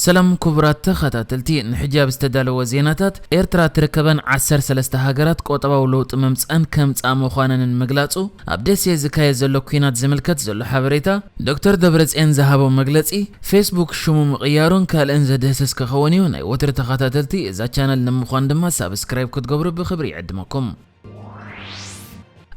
ሰላም ክቡራት ተኸታተልቲ፣ ንሕጂ ኣብ ዝተዳለወ ዜናታት፣ ኤርትራ ትርከበን ዓሰርተ ሰለስተ ሃገራት ቆጠባዊ ለውጢ መምጽኣን ከምጽኣ ምዃነንን ምግላጹ፣ ኣብ ደሴ ዝካየድ ዘሎ ኲናት ዝምልከት ዘሎ ሓበሬታ፣ ዶክተር ደብረጽዮን ዝሃቦ መግለጺ፣ ፌስቡክ ሽሙ ምቕያሩን ካልእን ዘድህስስ ክኸውን እዩ። ናይ ወትሪ ተኸታተልቲ እዛ ቻነል ንምዃን ድማ ሳብስክራይብ ክትገብሩ ብኽብሪ ይዕድመኩም።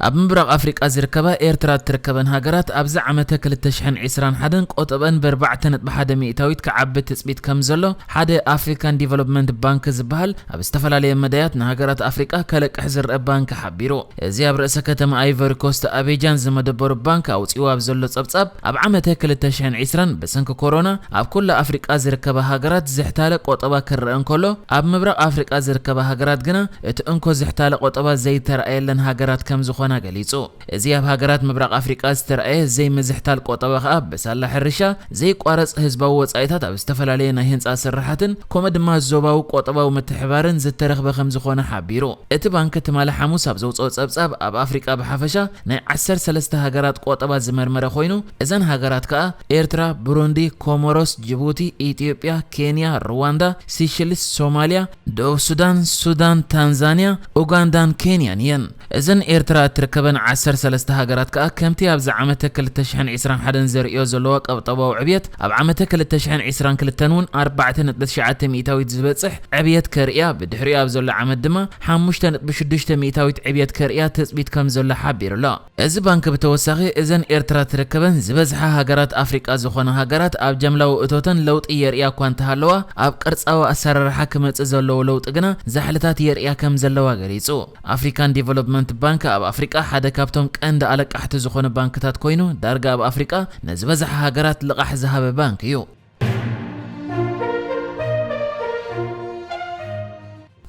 ኣብ ምብራቕ ኣፍሪቃ ዝርከባ ኤርትራ እትርከበን ሃገራት ኣብዚ ዓመተ ክልተ ሽሕን ዕስራን ሓደን ቆጠበን ብኣርባዕተ ነጥቢ ሓደ ሚእታዊት ክዓቢ ትጽቢት ከም ዘሎ ሓደ ኣፍሪካን ዲቨሎፕመንት ባንክ ዝበሃል ኣብ ዝተፈላለየ መዳያት ንሃገራት ኣፍሪቃ ከለቅሕ ዝረአ ባንክ ሓቢሩ። እዚ ኣብ ርእሰ ከተማ ኣይቨሪ ኮስት ኣቤጃን ዝመደበሩ ባንክ ኣውጺኡ ኣብ ዘሎ ጸብጻብ፣ ኣብ ዓመተ ክልተ ሽሕን ዕስራን ብሰንኪ ኮሮና ኣብ ኩላ ኣፍሪቃ ዝርከባ ሃገራት ዝሕታለ ቆጠባ ክረአ እንከሎ፣ ኣብ ምብራቕ ኣፍሪቃ ዝርከባ ሃገራት ግና እቲ እንኮ ዝሕታለ ቆጠባ ዘይተረኣየለን ሃገራት ከም ዝኾና ገሊጹ። እዚ ኣብ ሃገራት ምብራቕ ኣፍሪቃ ዝተረኣየ ዘይምዝሕታል ቆጠባ ከኣ ብሳላ ሕርሻ፣ ዘይቋረጽ ህዝባዊ ወጻኢታት ኣብ ዝተፈላለየ ናይ ህንጻ ስራሓትን ከምኡ ድማ ዞባዊ ቆጠባዊ ምትሕባርን ዝተረኽበ ከም ዝኾነ ሓቢሩ። እቲ ባንክ ትማሊ ሓሙስ ኣብ ዘውጽኦ ጸብጻብ ኣብ ኣፍሪቃ ብሓፈሻ ናይ ዓሰርተ ሰለስተ ሃገራት ቆጠባ ዝመርመረ ኮይኑ፣ እዘን ሃገራት ከኣ ኤርትራ፣ ብሩንዲ፣ ኮሞሮስ፣ ጅቡቲ፣ ኢትዮጵያ፣ ኬንያ፣ ሩዋንዳ፣ ሲሽልስ፣ ሶማልያ፣ ደቡብ ሱዳን፣ ሱዳን፣ ታንዛንያ፣ ኡጋንዳን ኬንያን እየን። እዘን ኤርትራ እትርከበን ዓሰርተ ሰለስተ ሃገራት ከኣ ከምቲ ኣብዚ ዓመተ ክልተ ሽሕን ዕስራን ሓደን ዘርእዮ ዘለዋ ቀብጠባዊ ዕብየት ኣብ ዓመተ ክልተ ሽሕን ዕስራን ክልተን እውን ኣርባዕተ ነጥቢ ትሽዓተ ሚእታዊት ዝበጽሕ ዕብየት ከርእያ፣ ብድሕሪኡ ኣብ ዘሎ ዓመት ድማ ሓሙሽተ ነጥቢ ሽዱሽተ ሚእታዊት ዕብየት ከርእያ ትጽቢት ከም ዘሎ ሓቢሩ ኣሎ። እዚ ባንክ ብተወሳኺ እዘን ኤርትራ ትርከበን ዝበዝሓ ሃገራት ኣፍሪቃ ዝኾና ሃገራት ኣብ ጀምላዊ እቶተን ለውጢ የርእያ እኳ እንተሃለዋ፣ ኣብ ቅርጻዊ ኣሰራርሓ ክመጽእ ዘለዎ ለውጢ ግና ዛሕልታት የርእያ ከም ዘለዋ ገሊጹ። ኣፍሪካን ዲቨሎፕመንት ባንክ ኣብ ኣፍሪቃ ሓደ ካብቶም ቀንዲ ኣለቃሕቲ ዝኾነ ባንክታት ኮይኑ፣ ዳርጋ ኣብ ኣፍሪቃ ንዝበዝሓ ሃገራት ልቓሕ ዝሃበ ባንክ እዩ።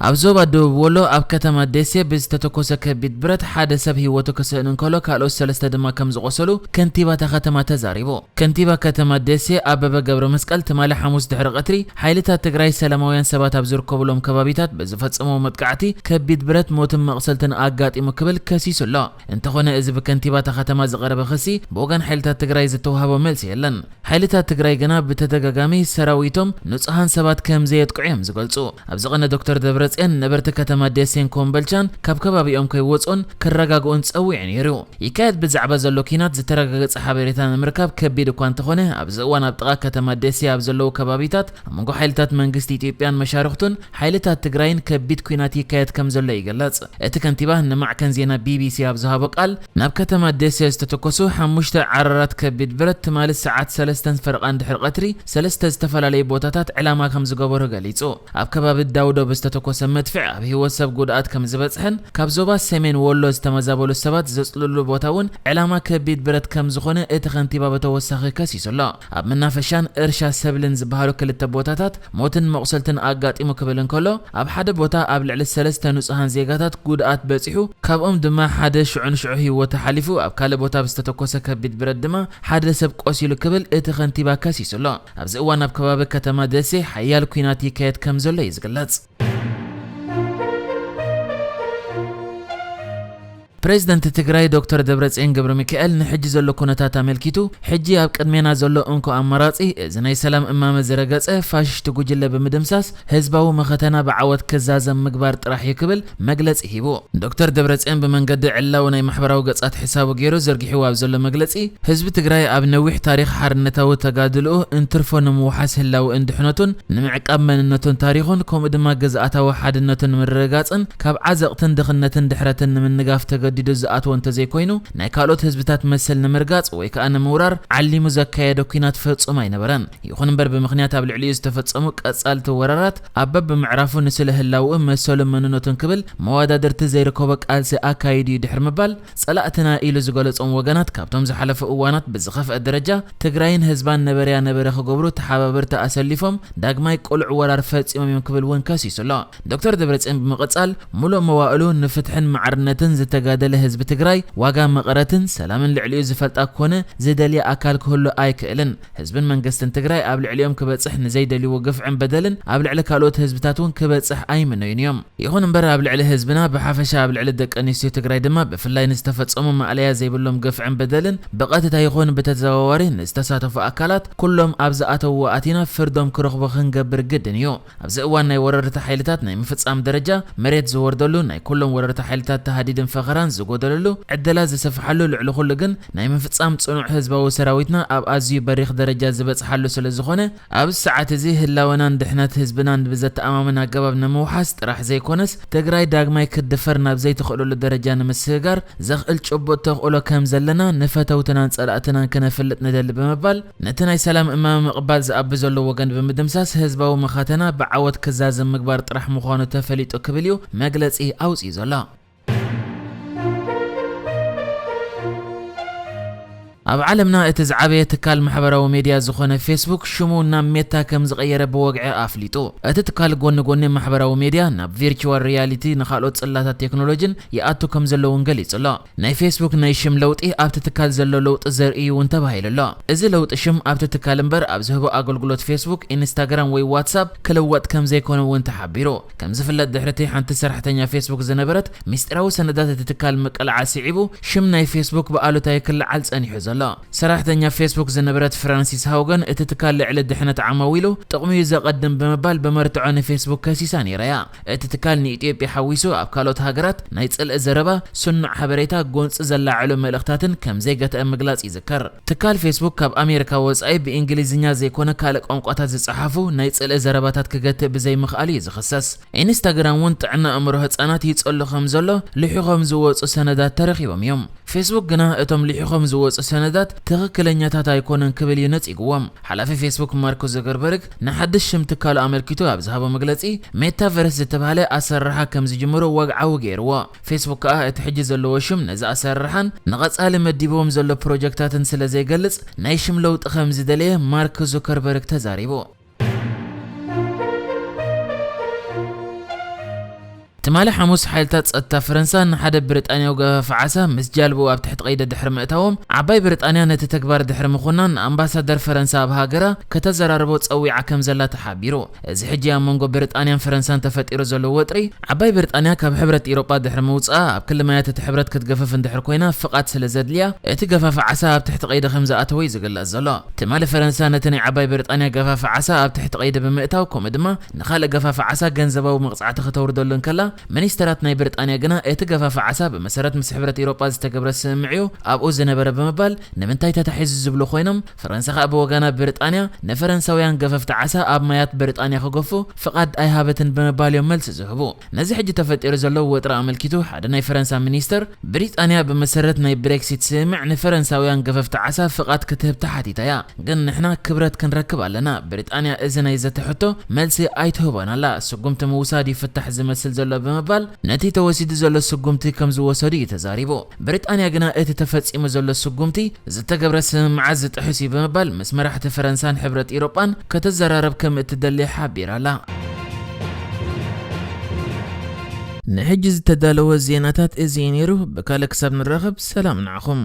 ኣብ ዞባ ደቡብ ወሎ ኣብ ከተማ ደሴ ብዝተተኮሰ ከቢድ ብረት ሓደ ሰብ ህይወቱ ክስእን እንከሎ፣ ካልኦት ሰለስተ ድማ ከም ዝቖሰሉ ከንቲባ እታ ከተማ ተዛሪቡ። ከንቲባ ከተማ ደሴ ኣበበ ገብረ መስቀል ትማሊ ሓሙስ ድሕሪ ቀትሪ ሓይልታት ትግራይ ሰላማውያን ሰባት ኣብ ዝርከቡሎም ከባቢታት ብዝፈጸመዎ መጥቃዕቲ ከቢድ ብረት ሞትን መቕሰልትን ኣጋጢሙ ክብል ከሲሱ ኣሎ። እንተኾነ እዚ ብከንቲባ እታ ከተማ ዝቐረበ ክሲ ብወገን ሓይልታት ትግራይ ዝተዋህቦ መልሲ የለን። ሓይልታት ትግራይ ግና ብተደጋጋሚ ሰራዊቶም ንጹሃን ሰባት ከም ዘየጥቅዑ እዮም ዝገልጹ። ኣብዚ ቅነ ዶክተር ደብረጽዮን ነበርቲ ከተማ ደሴን ኮምበልቻን ካብ ከባቢኦም ከይወጹን ክረጋግኡን ጸዊዑ ነይሩ። ይካየድ ብዛዕባ ዘሎ ኲናት ዝተረጋገጸ ሓበሬታ ንምርካብ ከቢድ እኳ እንተኾነ፣ ኣብዚ እዋን ኣብ ጥቓ ከተማ ደሴ ኣብ ዘለዉ ከባቢታት ኣብ መንጎ ሓይልታት መንግስቲ ኢትዮጵያን መሻርኽቱን ሓይልታት ትግራይን ከቢድ ኲናት ይካየድ ከም ዘሎ ይግለጽ። እቲ ከንቲባ ንማዕከን ዜና ቢቢሲ ኣብ ዝሃቦ ቃል፣ ናብ ከተማ ደሴ ዝተተኮሱ ሓሙሽተ ዓረራት ከቢድ ብረት ትማሊ ሰዓት ሰለስተን ፈረቓን ድሕሪ ቀትሪ ሰለስተ ዝተፈላለዩ ቦታታት ዕላማ ከም ዝገበሩ ገሊጹ። ኣብ ከባቢ ዳውዶ ብዝተተኮሰ መድፍዕ ኣብ ህይወት ሰብ ጉድኣት ከም ዝበጽሐን ካብ ዞባ ሰሜን ወሎ ዝተመዛበሉ ሰባት ዘጽልሉ ቦታ እውን ዕላማ ከቢድ ብረት ከም ዝኾነ እቲ ከንቲባ ብተወሳኺ ከሲሱ ኣሎ። ኣብ መናፈሻን እርሻ ሰብልን ዝበሃሉ ክልተ ቦታታት ሞትን መቑሰልትን ኣጋጢሙ ክብል እንከሎ፣ ኣብ ሓደ ቦታ ኣብ ልዕሊ ሰለስተ ንጹሃን ዜጋታት ጉድኣት በጺሑ፣ ካብኦም ድማ ሓደ ሽዑ ንሽዑ ህይወቱ ሓሊፉ፣ ኣብ ካልእ ቦታ ብዝተተኮሰ ከቢድ ብረት ድማ ሓደ ሰብ ቆሲሉ ክብል እቲ ከንቲባ ከሲሱ ኣሎ። ኣብዚ እዋን ኣብ ከባቢ ከተማ ደሴ ሓያል ኲናት ይካየድ ከም ዘሎ እዩ ዝግለጽ። ፕሬዝደንት ትግራይ ዶክተር ደብረጽዮን ገብረ ሚካኤል ንሕጂ ዘሎ ኩነታት ኣመልኪቱ፣ ሕጂ ኣብ ቅድሜና ዘሎ እንኮ ኣማራጺ እዚ ናይ ሰላም እማመ ዝረገጸ ፋሽስቲ ጉጅለ ብምድምሳስ ህዝባዊ መኸተና ብዓወት ክዛዘም ምግባር ጥራሕ እዩ ክብል መግለጺ ሂቡ። ዶክተር ደብረጽዮን ብመንገዲ ዕላዊ ናይ ማሕበራዊ ገጻት ሕሳቡ ገይሩ ዘርጊሕዎ ኣብ ዘሎ መግለጺ፣ ህዝቢ ትግራይ ኣብ ነዊሕ ታሪኽ ሓርነታዊ ተጋድልኡ እንትርፎ ንምውሓስ ህላውእን ድሕነቱን ንምዕቃብ መንነቱን ታሪኹን ከምኡ ድማ ግዝኣታዊ ሓድነቱን ንምርግጋጽን ካብ ዓዘቕትን ድኽነትን ድሕረትን ንምንጋፍ ተገዲዱ ዝኣትዎ እንተዘይኮይኑ፣ ናይ ካልኦት ህዝብታት መሰል ንምርጋጽ ወይ ከኣ ንምውራር ዓሊሙ ዘካየዶ ኲናት ፍጹም ኣይነበረን። ይኹን እምበር ብምኽንያት ኣብ ልዕሊኡ ዝተፈጸሙ ቀጻልቲ ወራራት ኣብ በብምዕራፉ ንስለ ህላውኡ መሰሉን መንነቱን ክብል መወዳድርቲ ዘይርከቦ ቃልሲ ኣካይዱ እዩ ድሕሪ ምባል፣ ጸላእትና ኢሉ ዝገለጾም ወገናት ካብቶም ዝሓለፉ እዋናት ብዝኸፍአ ደረጃ ትግራይን ህዝባን ነበረያ ነበረ ክገብሩ ተሓባበርቲ ኣሰሊፎም ዳግማይ ቅሉዕ ወራር ፈጺሞም እዮም ክብል እውን ከሲሱ ኣሎ። ዶክተር ደብረጽዮን ብምቕጻል፣ ሙሉእ መዋእሉ ንፍትሕን ማዕርነትን ዝተጋ ዝደለ ህዝቢ ትግራይ ዋጋ መቐረትን ሰላምን ልዕሊኡ ዝፈልጣ ኮነ ዝደልያ ኣካል ክህሉ ኣይክእልን። ህዝብን መንግስትን ትግራይ ኣብ ልዕሊኦም ክበፅሕ ንዘይደልይዎ ግፍዕን በደልን ኣብ ልዕሊ ካልኦት ህዝብታት እውን ክበፅሕ ኣይምነዩን እዮም። ይኹን እምበር ኣብ ልዕሊ ህዝብና ብሓፈሻ ኣብ ልዕሊ ደቂ ኣንስትዮ ትግራይ ድማ ብፍላይ ንዝተፈፀሙ ማእለያ ዘይብሎም ግፍዕን በደልን ብቐጥታ ይኹን ብተዘዋዋሪ ንዝተሳተፉ ኣካላት ኩሎም ኣብ ዝኣተውዎ ኣቲና ፍርዶም ክረኽቡ ክንገብር ግድን እዩ። ኣብዚ እዋን ናይ ወረርቲ ሓይልታት ናይ ምፍጻም ደረጃ መሬት ዝወርደሉ ናይ ኩሎም ወረርቲ ሓይልታት ተሃዲድን ፈኸራን ዝጎደለሉ ዕድላት ዝሰፍሓሉ ልዕሊ ኩሉ ግን ናይ ምፍጻም ጽኑዕ ህዝባዊ ሰራዊትና ኣብ ኣዝዩ በሪኽ ደረጃ ዝበጽሓሉ ስለ ዝኾነ ኣብዚ ሰዓት እዚ ህላወናን ድሕነት ህዝብናን ብዘተኣማምን ኣገባብ ንምውሓስ ጥራሕ ዘይኮነስ ትግራይ ዳግማይ ክትድፈር ናብ ዘይትኽእለሉ ደረጃ ንምስግጋር ዘኽእል ጭቡጥ ተኽእሎ ከም ዘለና ንፈተውትናን ጸላእትናን ክነፍልጥ ንደሊ ብምባል ነቲ ናይ ሰላም እማመ ምቕባል ዝኣቢ ዘሎ ወገን ብምድምሳስ ህዝባዊ መኻተና ብዓወት ክዛዘም ምግባር ጥራሕ ምዃኑ ተፈሊጡ ክብል እዩ መግለጺ ኣውጺኡ ዘሎ። ኣብ ዓለምና እቲ ዝዓበየ ትካል ማሕበራዊ ሜድያ ዝኾነ ፌስቡክ ሽሙ ናብ ሜታ ከም ዝቐየረ ብወግዒ ኣፍሊጡ። እቲ ትካል ጎኒ ጎኒ ማሕበራዊ ሜድያ ናብ ቪርቹዋል ሪያሊቲ ንኻልኦት ጽላታት ቴክኖሎጂን ይኣቱ ከም ዘሎ እውን ገሊጹ ኣሎ። ናይ ፌስቡክ ናይ ሽም ለውጢ ኣብቲ ትካል ዘሎ ለውጢ ዘርኢ እዩ እውን ተባሂሉ ኣሎ። እዚ ለውጢ ሽም ኣብቲ ትካል እምበር ኣብ ዝህቦ ኣገልግሎት ፌስቡክ፣ ኢንስታግራም ወይ ዋትሳፕ ክልወጥ ከም ዘይኮነ እውን ተሓቢሩ። ከም ዝፍለጥ ድሕሪ እቲ ሓንቲ ሰራሕተኛ ፌስቡክ ዝነበረት ሚስጢራዊ ሰነዳት እቲ ትካል ምቅላዓ ስዒቡ ሽም ናይ ፌስቡክ ብኣሉታዊ ክለዓል ጸኒሑ ዘሎ። ሰራሕተኛ ፌስቡክ ዝነበረት ፍራንሲስ ሃውገን እቲ ትካል ልዕሊ ድሕነት ዓማዊሉ ጥቕሚ እዩ ዘቐድም ብምባል ብመርትዖ ንፌስቡክ ከሲሳ ነይራ እያ። እቲ ትካል ንኢትዮጵያ ሓዊሱ ኣብ ካልኦት ሃገራት ናይ ጽልኢ ዘረባ፣ ስኑዕ ሓበሬታ፣ ጎንጺ ዘላዕሉ መልእኽታትን ከም ዘይገትአ ምግላጽ ይዝከር። ትካል ፌስቡክ ካብ ኣሜሪካ ወጻኢ ብእንግሊዝኛ ዘይኮነ ካልእ ቋንቋታት ዝጸሓፉ ናይ ጽልኢ ዘረባታት ክገትእ ብዘይምኽኣሉ እዩ ዝኽሰስ። ኢንስታግራም እውን ጥዕና ኣእምሮ ህጻናት ይጸሉ ከም ዘሎ ልሒኾም ዝወጹ ሰነዳት ተረኺቦም እዮም። ፌስቡክ ግና እቶም ልሒኾም ዝወጹ ሰነዳት ትኽክለኛታት ኣይኮነን ክብል እዩ ነጺግዎም። ሓላፊ ፌስቡክ ማርክ ዙከርበርግ ንሓድሽ ሽም ትካሉ ኣመልኪቱ ኣብ ዝሃቦ መግለጺ ሜታቨርስ ዝተባህለ ኣሰራርሓ ከም ዝጅምሩ ወግዓዊ ገይርዎ። ፌስቡክ ከኣ እቲ ሕጂ ዘለዎ ሽም ነዚ ኣሰራርሓን ንቐጻሊ መዲብዎም ዘሎ ፕሮጀክታትን ስለ ዘይገልጽ ናይ ሽም ለውጢ ከም ዝደለየ ማርክ ዙከርበርግ ተዛሪቡ። ትማሊ ሓሙስ ሓይልታት ጸጥታ ፈረንሳ ንሓደ ብሪጣንያዊ ገፋፊ ዓሳ ምስ ጃልብኡ ኣብ ትሕቲ ቀይዲ ድሕሪ ምእታዎም ዓባይ ብሪጣንያ ነቲ ተግባር ድሕሪ ምኹናን ንኣምባሳደር ፈረንሳ ኣብ ሃገራ ከተዘራርቦ ጸዊዓ ከም ዘላ ተሓቢሩ። እዚ ሕጂ ኣብ መንጎ ብሪጣንያን ፈረንሳን ተፈጢሩ ዘሎ ወጥሪ ዓባይ ብሪጣንያ ካብ ሕብረት ኢሮጳ ድሕሪ ምውጻኣ ኣብ ክሊ ማያት እቲ ሕብረት ክትገፍፍ እንድሕር ኮይና ፍቓድ ስለ ዘድልያ እቲ ገፋፊ ዓሳ ኣብ ትሕቲ ቀይዲ ከም ዝኣተወ እዩ ዝግለጽ ዘሎ። ትማሊ ፈረንሳ ነቲ ናይ ዓባይ ብሪጣንያ ገፋፊ ዓሳ ኣብ ትሕቲ ቀይዲ ብምእታው ከምኡ ድማ ንኻልእ ገፋፊ ዓሳ ገንዘባዊ መቕጻዕቲ ከተውርደሉ እንከላ፣ ሚኒስተራት ናይ ብሪጣንያ ግና እቲ ገፋፊ ዓሳ ብመሰረት ምስ ሕብረት ኤውሮጳ ዝተገብረ ስምምዕ እዩ ኣብኡ ዝነበረ ብምባል ንምንታይ ተታሒዙ ዝብሉ ኮይኖም፣ ፈረንሳ ከኣ ብወገና ብሪጣንያ ንፈረንሳውያን ገፈፍቲ ዓሳ ኣብ ማያት ብሪጣንያ ክገፉ ፍቓድ ኣይሃበትን ብምባል እዮም መልሲ ዝህቡ። ነዚ ሕጂ ተፈጢሩ ዘሎ ወጥሪ ኣመልኪቱ ሓደ ናይ ፈረንሳ ሚኒስተር፣ ብሪጣንያ ብመሰረት ናይ ብሬክሲት ስምምዕ ንፈረንሳውያን ገፈፍቲ ዓሳ ፍቓድ ክትህብ ተሓቲታ እያ። ግን ንሕና ክብረት ክንረክብ ኣለና። ብሪጣንያ እዚ ናይ ዘተ ሕቶ መልሲ ኣይትህቦን ኣላ። ስጉምቲ ምውሳድ እዩ ፍታሕ ዝመስል ዘሎ ብምባል ነቲ ተወሲዱ ዘሎ ስጉምቲ ከም ዝወሰዱ እዩ ተዛሪቡ። ብሪጣንያ ግና እቲ ተፈጺሙ ዘሎ ስጉምቲ ዝተገብረ ስምምዓት ዝጥሕስ እዩ ብምባል ምስ መራሕቲ ፈረንሳን ሕብረት ኢሮጳን ከተዘራረብ ከም እትደሊ ሓቢራ ኣላ። ንሕጂ ዝተዳለወ ዜናታት እዚ እዩ ነይሩ። ብካልእ ክሳብ ንራኸብ ሰላም ንዓኹም።